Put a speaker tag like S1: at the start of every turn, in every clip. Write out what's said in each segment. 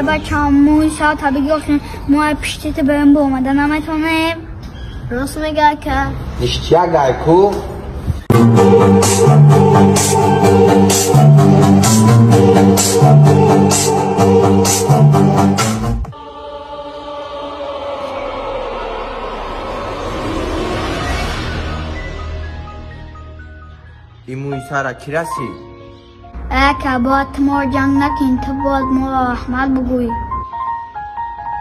S1: Бача мӯи сата бигӯхшин, мо пиштите берем бо омада наметонем. Рост мега ака.
S2: Ништяк ку. Ин мӯи сара кӣ расид?
S1: Ака, бояд ту моро ҷанг накунӣ, ту бояд моро раҳмат бугӯӣ.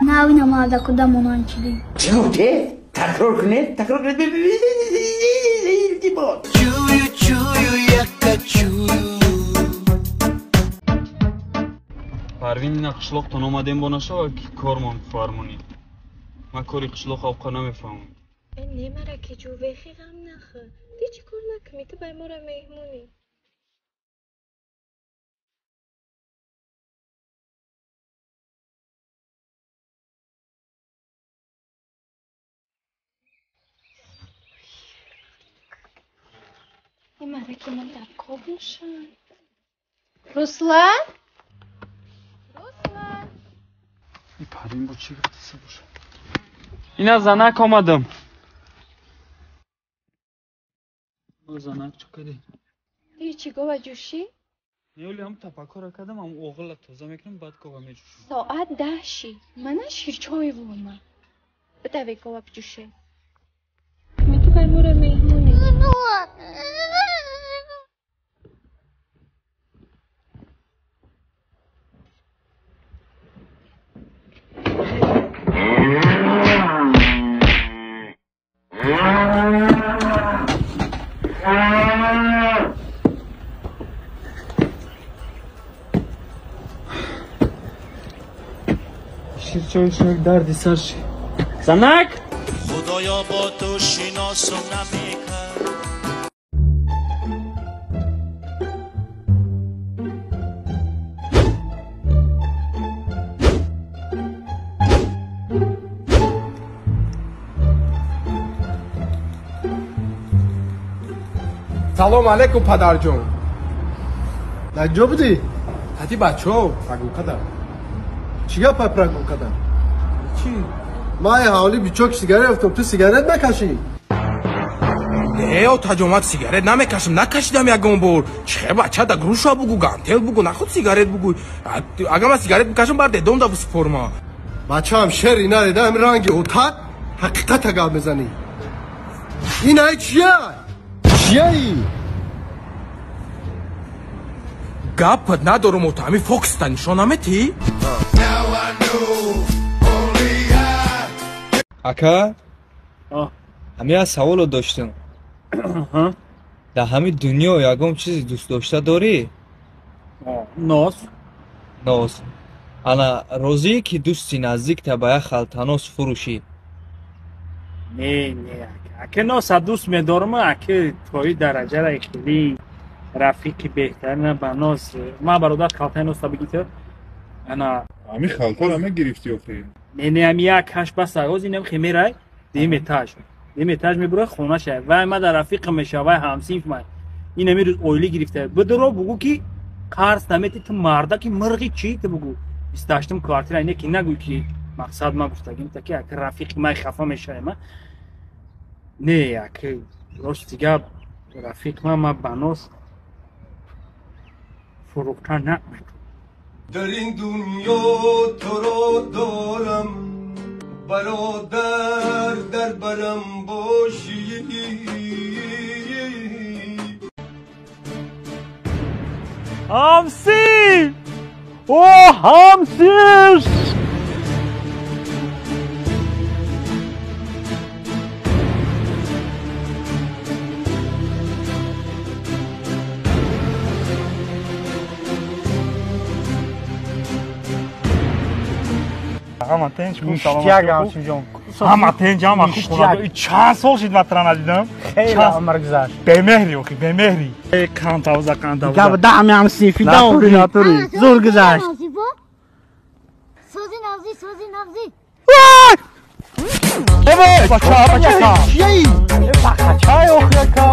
S1: Навина марда куда монанд чидӣ.
S2: Чӣ гуфте? Такрор кунед, такрор кунед. Илтимос.
S3: Чую, чую, яка чую.
S4: Парвин ина қишлоқтон омадем бо нашава ки кормон фармонӣ. Ман кори қишлоқ обқа намефаҳмам.
S5: Не мара ки ҷувехи ғам нахӯр. Ди чӣ кор накунӣ, ту бай мора меҳмонӣ. Ин мараки ман дар коб мешаванд. Руслан? Руслан?
S4: И Парвин бо чӣ гуфтаса бошад? Ина занак омадам. Занак чӣ кардӣ?
S5: Ди чӣ гова ҷӯшӣ?
S4: Не, оли ҳам тапаккора кардам, ҳам оғила тоза мекунам, баъд гова меҷӯшам.
S5: Соат 10 ши. Мана ширчой вома. Бидаве гова биҷӯше. Миту бай мора меҳмонӣ.
S4: Ширчой шунак дарди сар ши. Занак!
S3: Худоё бо ту шиносум намекард.
S6: Салом алейкум, падарҷон.
S7: Дар ҷо будӣ?
S6: Ҳати бачаҳо прогулка дар.
S7: Чӣ гап прогулка дар?
S6: Чӣ?
S7: Ман ҳавли бичок сигарет ёфтам, ту сигарет накашӣ?
S6: Не, отаҷон, ман сигарет намекашам, накашидам ягон бор. Чӣ хел бача да груша бугу, гантел бугу, нахуд сигарет бугу. Агар ман сигарет бикашам, бар дедом да бисупорма.
S7: Бачаам шери нареда, ҳамин ранги отат ҳақиқата гап мезанӣ. Ин ай чия? Чияи?
S6: Гапат надорум, ота, ҳамин фокуста нишон наметӣ?
S8: Ака, ҳамин як саволо доштам. Дар ҳамин дунё ягон чизе дӯст дошта дорӣ?
S9: Нос.
S8: Нос. Ана розӣ ки дӯсти наздикта ба як халтанос фурӯшӣ?
S9: Не, не, ака. Ака носа дӯст медорам, ака тои дараҷара хеле рафиқи беҳтарина ба нос. Ман бародар халтаи носа бигитар. Ана
S10: ҳамин халтара мегирифтӣ охи?
S9: Не, не, ҳами як ҳашт бас оз инам хемерай, дим этаж. Дим этаж мебурад хонаша. Вай ма дар рафиқам мешава, вай ҳамсинф май. Ин ҳами рӯз оилӣ гирифта. Бидро бугу ки қарз намети ту мардаки мирғи чӣ ту бугу. 28-м квартира ине ки нагӯй ки мақсад ман гуфтагим та ки ака рафиқи май хафа мешавам. Не, ака рости гап рафиқ ман ба нос фурӯхта наметавонам.
S7: Дар ин дунё туро дорам, бародар дар барам бошӣ.
S9: Ҳамсир! О, ҳамсир! Ҳама тенч хуб,
S11: Ништяк, ҳамсинҷон.
S9: Ҳама тенч, ҳама хуб. Чанд сол шид ватра надидам?
S11: Хеле умр гузашт.
S9: Бемеҳри охи, бемеҳри. Қантавза, қантавза.
S11: Гап даҳми ҳамсинфи
S9: Натури, натури.
S11: Зур гузашт.
S1: Сози навзи, сози навзи.
S9: Бача, бача.
S7: Чияи?
S9: Бахачай охи ака.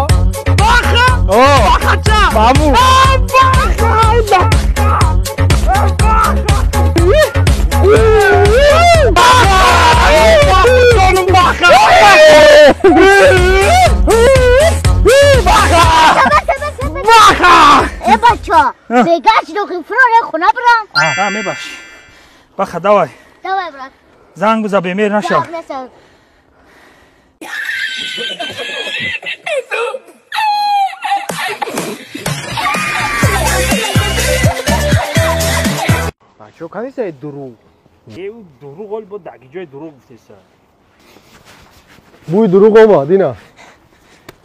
S11: Баха? Бахача.
S9: Маму.
S11: Баха! Баха!
S1: Бегаш дохил фуро хона брам.
S9: А, мебахши. Баха, давай.
S1: Давай, брат.
S9: Занг биза, бемер нашав.
S6: Бачо, каниса дурӯғ?
S9: Е, ӯ дурӯғ ол бо даги ҷои дурӯғ гуфтеса.
S7: Бӯи дурӯғ омад, ина.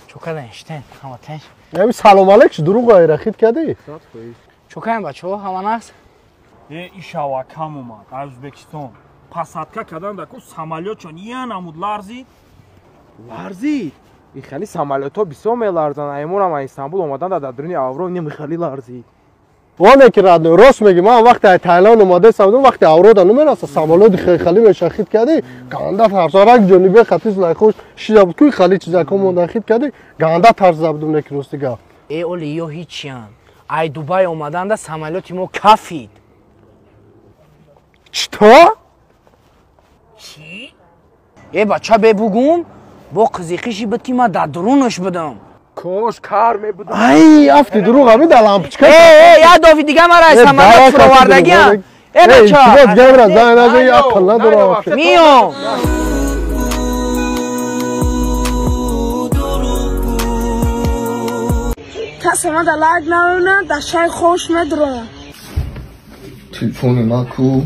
S11: Чо кардан иштен, ҳама тенш.
S7: Ами салом алейк, дурӯғ айрахид кардӣ?
S11: Чо кардан бачо, ҳама нақс?
S9: Е, ишава кам омад аз Ӯзбекистон. Пасадка кардан даку самолётчон я намуд ларзид.
S6: Ларзид? И хали самолётҳо бисёр меларзанд. Аймонам аз Истанбул омадан дар даруни Авро нем хали ларзид.
S7: Оне ки радно, рост меги, ман вақте аз Тайланд омадесам, вақте Аврода намераса, самолёти хали мешахид кардӣ, ганда тарза рак ҷонибе хати зулайхош шида буд, куи хали чизако монда хид кардӣ, ганда тарза будум неки рости гап.
S11: Э, оли ё ҳичиян. Ай Дубай омаданда самолёти мо кафид.
S7: Что?
S11: Чӣ? Э, бача бебугум, бо қизиқиши буд ки ман дар дурунаш будам.
S6: Кош кар мебудам.
S7: Ай, афти дурӯғ ами дар лампочка.
S11: Э, як дофи дига мара аз самолёт фуровардагиам. Э, бача.
S7: Илтимос гамра, зан назан, ақл надорам.
S11: Миём.
S12: Кас омада лайк намемонад, дар шай хош медурам.
S2: Телефони ма ку?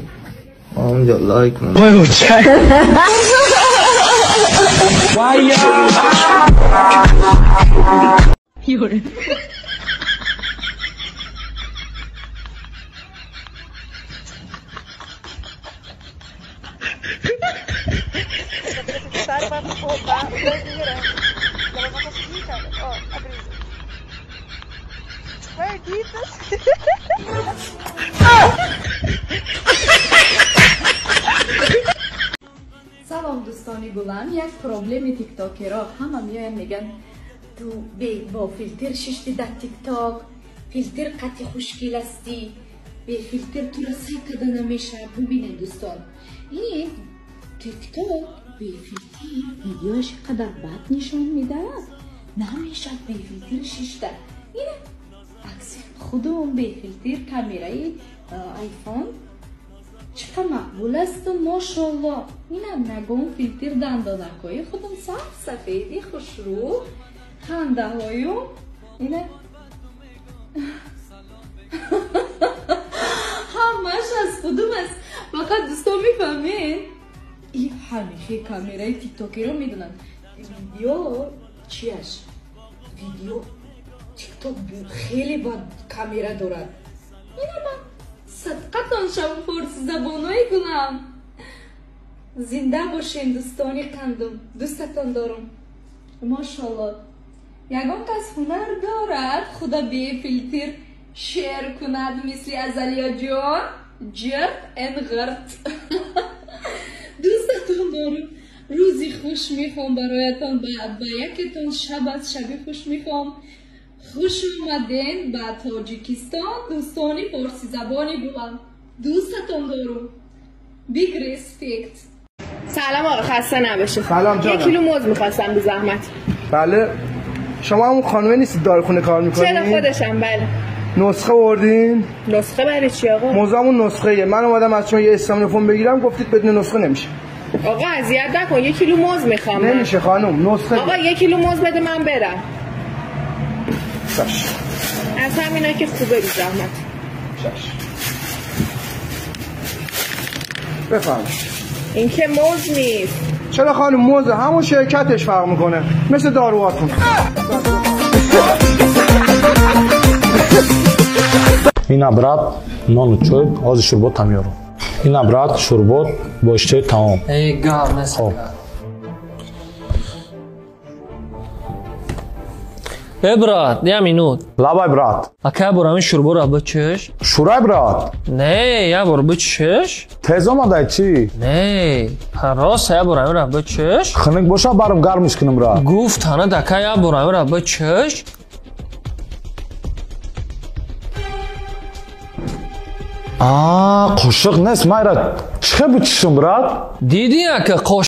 S2: Онҷа лайк ман.
S11: Ой, очай.
S5: Салом дӯстони гулам, як проблеми тиктокеро ҳама меоянд мегӯянд ту бо филтр шишти дар тикток, филтр қати хушгил ҳастӣ, бе филтр туро сай карда намешавад. Бубинед дӯстон, ин тикток бе филтр видеояш қадар бад нишон медиҳад, намешавад бе филтр шишта. Ина акси худум бе филтр камераи айфон чӣ мақбул асту, мошолло. Инам нагон филтр дандонакҳои худум саф сафеди хушрӯ, хандаҳою ина ҳамаш аз худум аст. Фақат дӯстон мефаҳмед, и ҳамеша камераи тиктокеро медонанд. Видео чиаш? Видео тикток хеле бад камера дорад. Ина ман садқатон шавам форсизабонои гулам. Зинда бошем дӯстони қандум, дӯстатон дорум. Мошолло, ягон кас ҳунар дорад худа бефилтр шеър кунад мисли Азалияҷон? Ҷирт эн ғирт. Дӯстатон дорум. Рӯзи хуш мехоҳам бароятон, ба якетон шаб аз шаби хуш мехоҳам. Хуш омаден ба Тоҷикистон, дӯстони форсизабони гулам. Дӯстатон дорум. Big respect.
S12: سلام آقا، خسته نباشید.
S6: سلام جانم.
S12: 1 کیلو موز می‌خواستم بی زحمت.
S6: بله. شما همون خانومه نیستید داروخونه کار می‌کنید؟
S12: چرا خودشم، بله.
S6: نسخه آوردین؟
S12: نسخه برای چی آقا؟
S6: موزمون نسخه‌ایه. من اومدم از شما یه استامینوفون بگیرم، گفتید بدون نسخه نمیشه.
S12: آقا اذیت نکن، 1 کیلو موز می‌خوام.
S6: نمیشه خانم، نسخه.
S12: آقا 1 کیلو موز بده من برم.
S6: شش.
S12: از همینا که خوبه بی زحمت.
S6: شش. بفرمایید.
S12: این که موز نیست.
S6: چرا خانم موزه، همون شرکتش فرق میکنه، مثل داروهاتون.
S13: Ина брат, нону чой, ҳозир шурбот там меорам. Ина брат, шурбот бо иштиҳои таом.
S14: Эй, гап нест. Э, брат, я минут.
S13: Лабай, брат.
S14: Ака, я бор ҳамин шурборо бичиш.
S13: Шурай, брат?
S14: Не, я бор бичиш.
S13: Тез омадай чӣ?
S14: Не, рост я бор ҳаминро бичиш.
S13: Хунук боша, барм гармиш кунам, брат.
S14: Гуфт, ҳана дака, я бор ҳаминро бичиш.
S13: Қошиқ нест, майра чӣ хел бичишам, брат?
S14: Дидӣ, ака,